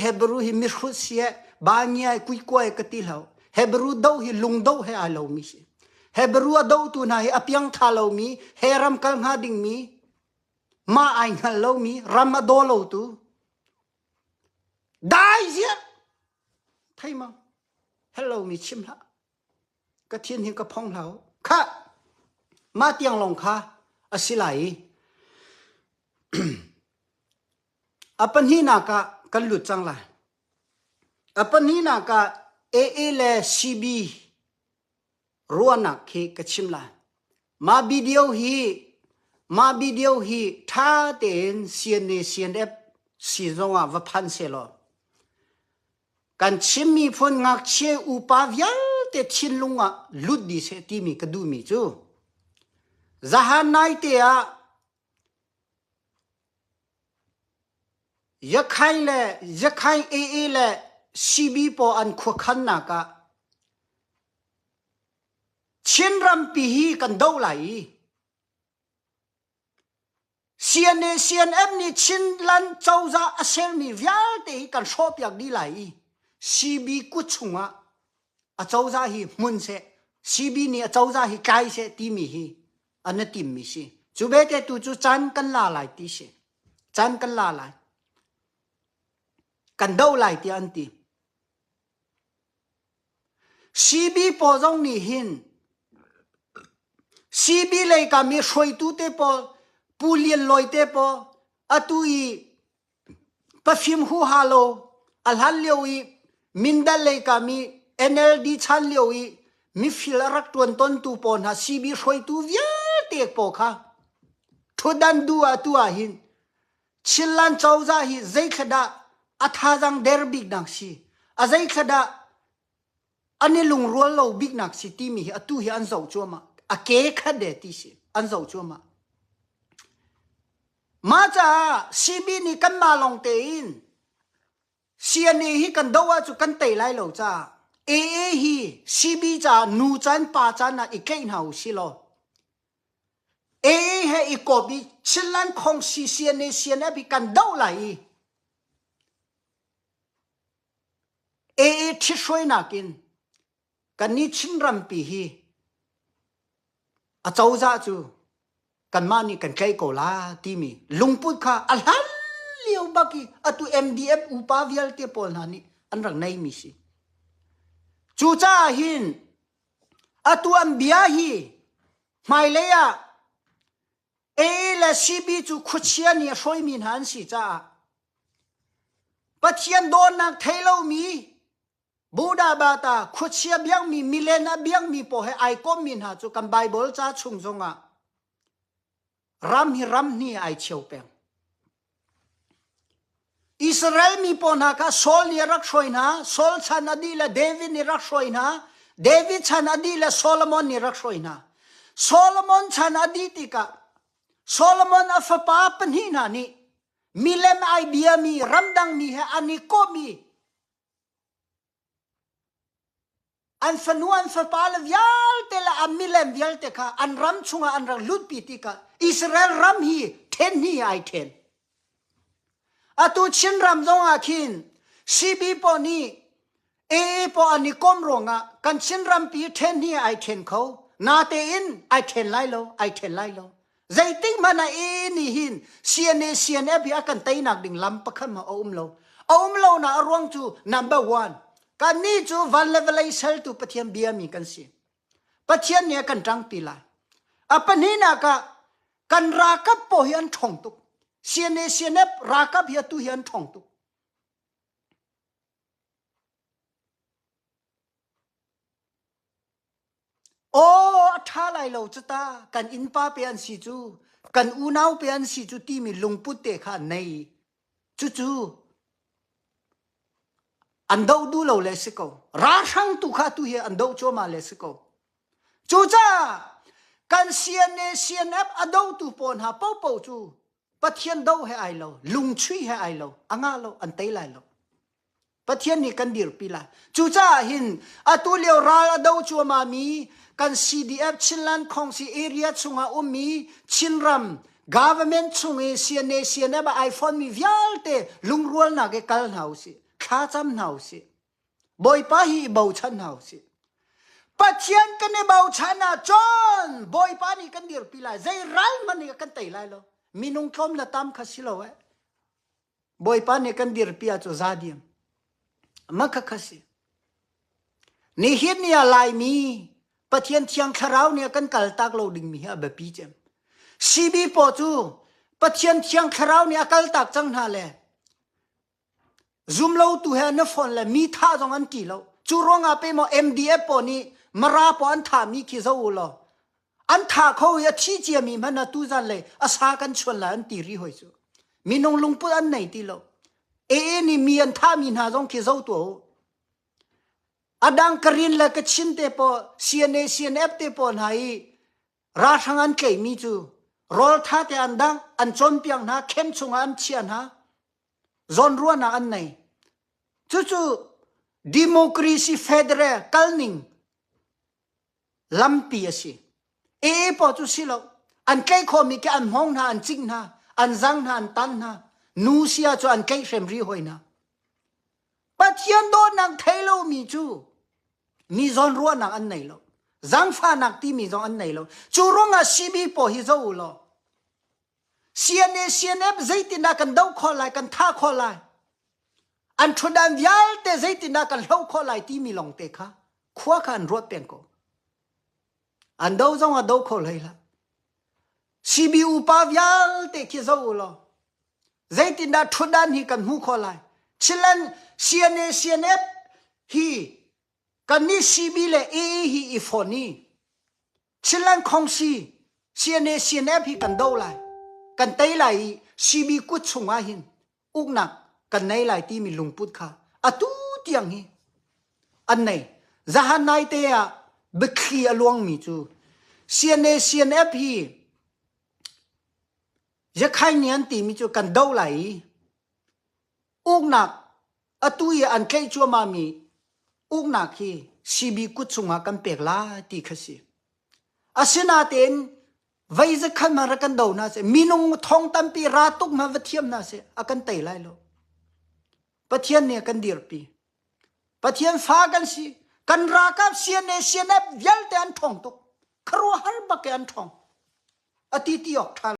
Hebrew hi mihrut si eh, ba ngiai kuikuai ka ti hlo. Hebrew do hi lung do he ai lomi si. Hebrew a dotu hna hi a piang tha lomi, he ram kal hnga dingmi, ma ai hngal lomi, ram a daw lotu. Dai ziah! Thei ma? Hello mi chim hlah. Ka thin hi ka phong hlah u. Khah! Mah tiang lawng kha a si lai i a pahnihnak ah kan lut cang lai. A pahnihnak ah AA le CB ruahnak khi ka chim lai. Mah video hi mah video hi ṭha tein CNA CNF si zong ah va phan sehlaw Kan Chin miphun ngakchia upa vialte thinlung ah lut dih seh timi ka duhmi cu zahan naite ah Yakhain le Yakhain AA le CB pawl an khuakhannak ah Chin rampi hi kan doh lai i CNA CNF nih Chinland cozah a sermi vialte hi kan hrawhpiak dih lai i CB kut chungah a cozah hi hmun seh CB nih a cozah hi tlai seh timi hi an i timmi si. Cu bete tu cu caan kan la lai ti si. Caan kan la lai. Kan doh lai tiah an ti. CB pawl zong nih hin CB lei kam i hruaitu te pawl Pu Lian Lawi te pawl atu i pafim huha lo a hlan lio i Mindat lei kam i NLD chan lio i mifil a rak tuan tontu pawl hna CB hruaitu vialte pawl kha thutdan du ah tu ah hin Chinland cozah hi zeithla dah a thazang der biknak si, a zeithla dah an i lungrual lo biknak si timi hi atu hi an zoh cuahmah. A ke khat de ti si, an zoh cuahmah. Mah caah CB nih kanmah lawng tein CNA hi kan doh ahcun kan tei lai lo caah AA hi CB caah nu caan pa caan ah i tlaih hna u si law AA he i kawp i Chinland Khongsi CNA CNF hi kan doh lai i AA ṭhithruainak in kannih Chin rampi hi a cozah cu kanmah nih kan tlaih ko la timi lungput kha a hlan lio bak i atu MDF upa vialte pawl hna nih an rak neimi si. Cucaah hin Atu an bia hi hmailei ah AA le CB cu khuachia nih a hruaimi hna an si caah Pathian dawtnak thei lomi Buddha bata khuachia biakmi milen a biakmi pawl he ai kommi hna cu kan Bible ca chung zongah Ram hi ram hnih ai cheu peng. Israel mi pawl hna kha Saul nih a rak hruai hna. Saul chan a dih le David nih rak hruai hna. David chan a dih le Solomon nih rak hruai hna. Solomon chan a dih tikah Solomon a fapa pahnih hna nih milem ai biami ramdang mi he an i kawhmi An fanu an fapale vialte le an milem vialte kha an ram chungah an rak lutpi tikah Israel ram hi ṭhen hnih ai ṭhen. Atu Chinram zongah khin CB pawl nih AA pawl an i kom ruangah kan Chinrampi ṭhen hnih ai ṭhen kho. Natein ai ṭhen lai lo, ai ṭhen lai lo. Zeitik hmanh ah AA nih hin CNA CNF hi a kan teinak ding lam pakhat hmanh a um lo. A um lo nak a ruang cu number one kannih cu van le vawlei sertu Pathian biami kan si. Pathian nih a kan ṭangpi lai. A pahnihnak ah kan ralkap pawl hi an ṭhawng tuk. CNA CNF ralkap hi atu hi an ṭhawng tuk. Aw a ṭha lai lo cu ta kan innpa pe an si cu kan unau pe an si cu timi lungput te kha an nei. Cucu an doh duh lo le si ko. Ralhrang tu kha tu hi an doh cuahmah le si ko. Cucaah kan CNA CNF a dohtu pawl hna paohpaoh cu Pathian doh he ai lo, lungchuih he ai lo, a ngah lo, an tei lai lo. Pathian nih kan dirpi lai. Cucaah hin atu lio ral a do cuahmah mi kan CDF Chinland Khongsi area chungah ummi Chinram government chung i CNA CNF ah ai fonmi vialte lungrualnak i kal hna usih. Thla cam hna usih. Bawipa hi i bochan hna usih. Pathian kan i bochan ahcun Bawipa nih kan dirpi lai. Zei ral hmanh nih a kan tei lai lo. Minung tlawm le tam kha si lo eh. Bawipa nih kan dirpi ahcun za diam. Mah kha kha si. Nihin ni ah Laimi Pathian Thiang Thlarau nih a kan kaltak lo dingmi hi a biapi cem. CB paw cu Pathian Thiang Thlarau nih a kaltak cang hna le Zumlotu he na phone le mi thah zong an ti lo. Cu ruangah pe maw MDF pawl nih Mara pawl an thahmi khi zoh u law an thah kho i a thi ciami hmanh ah tuzan lei a sa kan chuan lai an ti ri hoi cu. Minung lungput an nei ti lo. AA nih mi an thahmi hna zong khi zoh tuah u. A dang Karin le Kachin te pawl CNA CNF te pawl hna i Ralhrang an tlaihmi cu rawl ṭha te an dangh, an cawnpiak hna, camp chungah an chiah hna. Zawnruahnak an nei. Cucu democracy federal kalning lampi a si. AA pawl cu si lo. An tlaih khawhmi khi an hmong hna, an cing hna, an zang hna, an tan hna. Nu sia cu an tlaihhrem rih hoi hna. Pathian dawtnak thei lomi cu mi zawnruahnak an nei lo zaangfahnak timi zong an nei lo cu ruangah CB pawl hi zoh u law CNA CNF zeitindah kan doh khawh lai kan thah khawh lai an ṭhutdan vialte zeitindah kan hloh khawh lai timi lawng te kha khua kha an ruat peng ko an do zong a do kho hlei hlah CB upa vialte khi zoh u law zeitindah ṭhutdan hi kan hmuh khawh lai Chilan CNA CNF hi kannih CB le AA hi i fon i Chilan Khongsi CNA CNF hi kan do lai kan tei lai i CB kut chungah hin uknak kan nei lai timi lungput kha atu tiang hi an nei. Zahan nai te ah biathli a luangmi cu CNA CNF hi Yakhai nih an timi cu kan doh lai i uknak atu i an tlaih cuahmahmi uknak hi CB kut chungah kan pek lai ti kha si. Asinain vei zakhat ma rak kan do hna seh minung thong tampi ra tuk ma va thiam hna seh a kan tei lai lo. Pathian nih a kan dirpi. Pathian fa kan si. Kan ralkap CNA CNF vialte an ṭhawng tuk. Khuaruahhar bak in an ṭhawng. A ti ti awk ṭha lo.